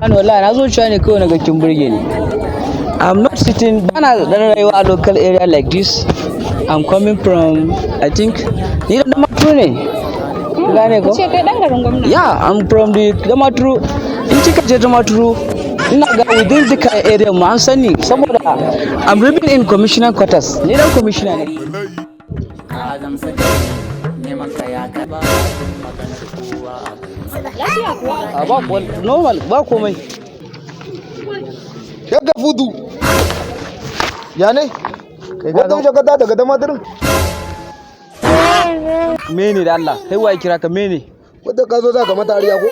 Bani wallahi na zo cewa ne kawai na ga kin burge ni. I'm not sitting, bana dan rayuwa a local area like this. I'm coming from, I think, ni dan Damaturu ne. Gane ko? Ce kai dan garin gwamna. Yeah, I'm from the Damaturu. In kika je Damaturu, ina ga within the area mu an sani saboda I'm living in commissioner quarters. Ni dan commissioner ne. Ka gamsa da ni, neman ka ya ka ba maganar kowa a garin. Lafiya kuwa? A ba normal, ba komai. Shagga fudu. Ya ne? Wata wuce ka daga Damaturin? Mene da Allah? Kai waye kira ka, mene? Wata ka zo za ka mata ariya ko?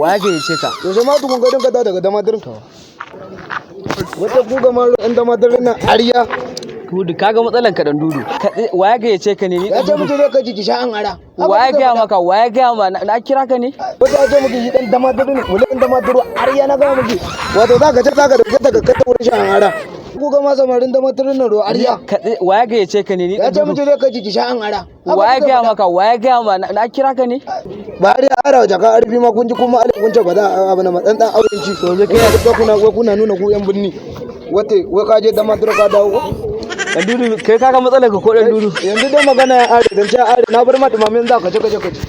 Wa ya gayyace ka? Yaushe ma tukun gadin ka daga Damaturin? Wata ku gamar ɗan Damaturin nan ariya. Dudu, kaga matsalan ka, dan Dudu. Wa ya gayyace ka ne ni? Ya Dan ce Dudu. muke zai kai ki sha an ara. Wa ya gaya maka? Wa ya gaya ma na kira ka ne? Wata ya ce muke shi ɗan Damaturu ne, wale ɗan Damaturu ariya na gaya muke. Wato za ka ce za ka dauke ta ka kai ta wurin sha an ara. Ku gama samarin Damaturin nan ruwa ariya. Wa ya gayyace ka ne ni? Ya Dan ce Dudu. muke zai kai ki sha an ara. Wa ya gaya maka? Wa ya gaya ma na kira ka ne? Ba ariya ara jaka arfi ma kun ji kuma alai kun ce ba za a abu na matsan dan auren ci. To kai kuna nuna ku yan binni. Wate wai ka je Damaturu ka dawo ko? Dan Dudu, kai kaga matsalar ka ko, dan Dudu? Yanzu dai magana ya are dan ya are, na bar ma dumamin za ka je ka je ka ci.